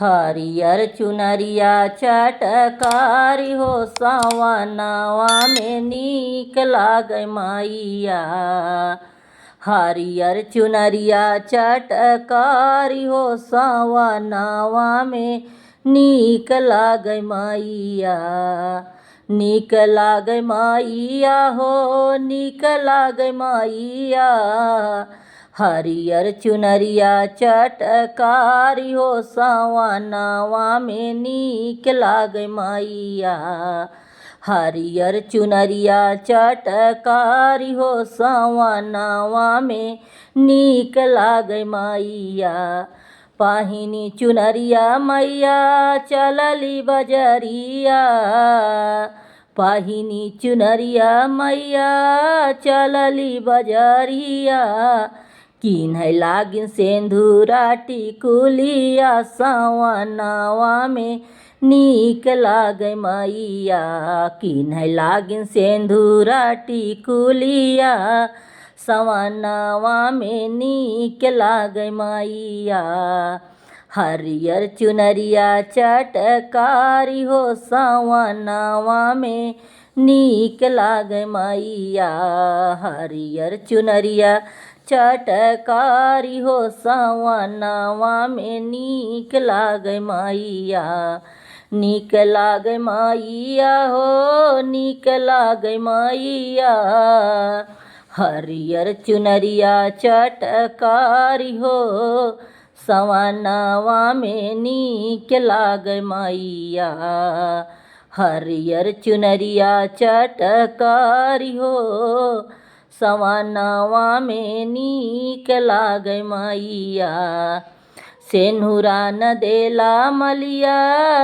हरियर चुनरिया चटकारी हो सवनवा में नीक लागै मैया। हरियर चुनरिया चटकारी हो सवनवा में नीक लागै मैया। नीक लागै मैया हो नीक लागै मैया। हरियर चुनरिया चटकारी हो सवनवा में नीक लागै मैया। हरियर चुनरिया चटकारी हो सवनवा में नीक लागै मैया। पहिनी चुनरिया मैया चलली बजरिया। पहिनी चुनरिया मैया चलली बजरिया। किन्है लागिन सेंधुरा टिकुलिया सवनवा में नीक लागै मैया। किन्है लागिन सेंधुरा टिकुलिया सवनवा में नीक लागै मैया। हरियर चुनरिया चटकारी हो सवनवा में नीक लागै मैया। हरियर चुनरिया चटकारी हो सवनवा में नीक लागै मैया। नीक लागै मैया हो नीक लागै मैया। हरियर चुनरिया चटकारी हो सवनवा में नीक लागै मैया। हरियर चुनरिया चटकारी हो सवनवा में नीक लागै मैया। सेनुरा न देला मलिया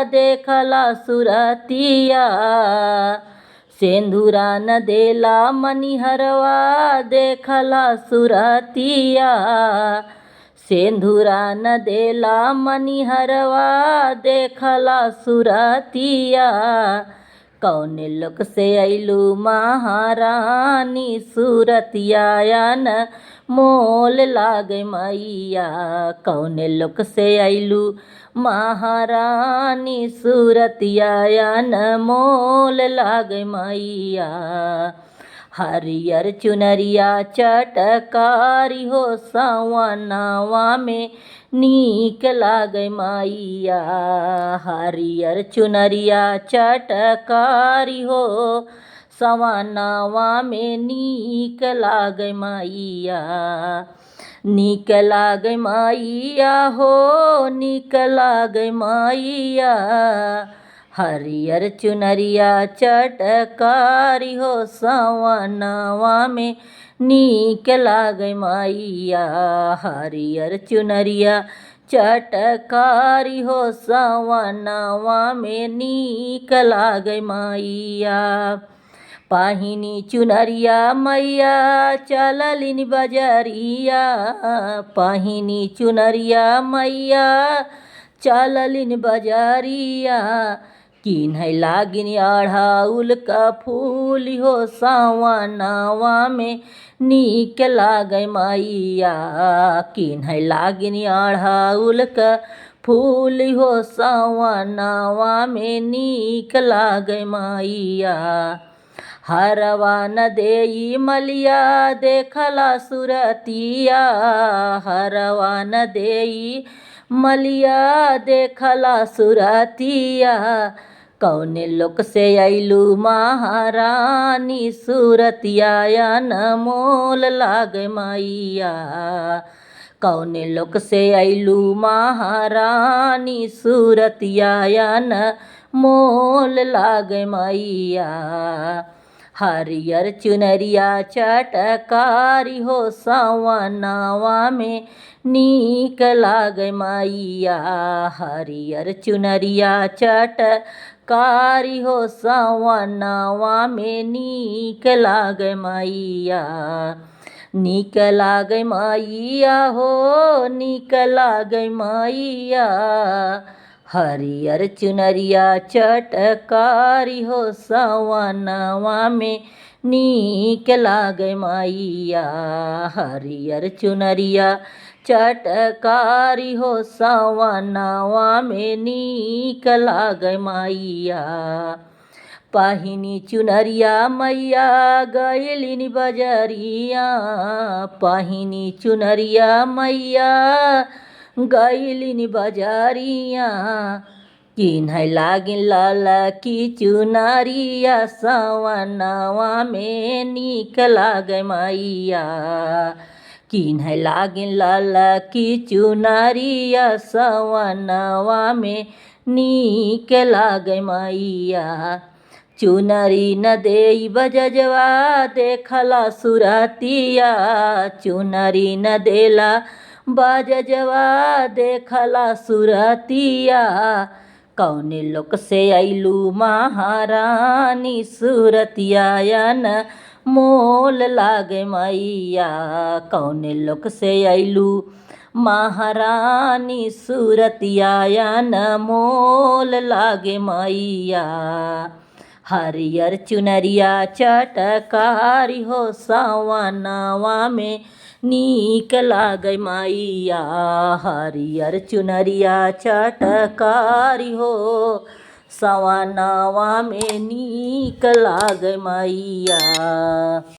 देखला सुरतिया। सेंधुरा न देला मनिहरवा देखला सुरतिया। सेंधुरा न देला मनिहरवा देखला सुरतिया। कौने लोक से अइलू महारानी सुरतिया न मोल लागै मैया। कौने लोक से अइलू महारानी सुरतिया न मोल लागै मैया। हरियर चुनरिया चटकारी हो सवनवा में नीक लागै मैया। हरियर चुनरिया चटकारी हो सवनवा में नीक लागै मैया। नीक लागै मैया हो नीक लागै मैया। हरियर चुनरिया चटकारी हो सवनवा में नीक लागै मैया। हरियर चुनरिया चटकारी हो सवनवा में नीक लागै मैया। पहिनी चुनरिया मैया चललिन बजरिया। पहिनी चुनरिया मैया चललिन बजरिया। किन्है लागिन अढ़उल क फूल हो सवनवा में नीक लागै मैया। किन्है लागिन अढ़उल क फूल हो सवनवा में नीक लागै मैया। हरवा न देई मलिया देखला सुरतिया। हरवा न देई मलिया देखला सुरतिया। कौने लोक से अइलू महारानी सुरतिया न मोल लागै मैया। कौने लोक से अइलू महारानी सुरतिया न मोल लागै मैया। हरियर चुनरिया चटकारी हो सवनवा में नीक लागै मैया। हरियर चुनरिया चटकारी हो सवनवा में नीक लागै मैया। नीक लागै मैया हो नीक लागै मैया। हरियर चुनरिया चटकारी हो सवनवा में नीक लागै मैया। हरियर चुनरिया चटकारी हो सवनवा में नीक लागै मैया। पहिनी चुनरिया मैया गैलिन बजरिया, पहिनी चुनरिया मैया गैलिन बजरिया, किन्है लागिन ललकी चुनरिया सवनवा में नीक लागै मैया। किन्है लागिन ललकी चुनरिया सवनवा में नीक लागै मैया। चुनरी न देई बजजवा देखला सुरतिया, चुनरी न देला बजजवा देखला सुरतिया, कौने लोक से अइलू महारानी सुरतिया अनमोल लागे मैया। कौने लोक से अइलू महारानी सुरतिया अनमोल लागे मैया। हरियर चुनरिया चटकारी हो सवनवा में नीक लागै मैया। हरियर चुनरिया चटकारी हो सवनवा में नीक लागै मैया।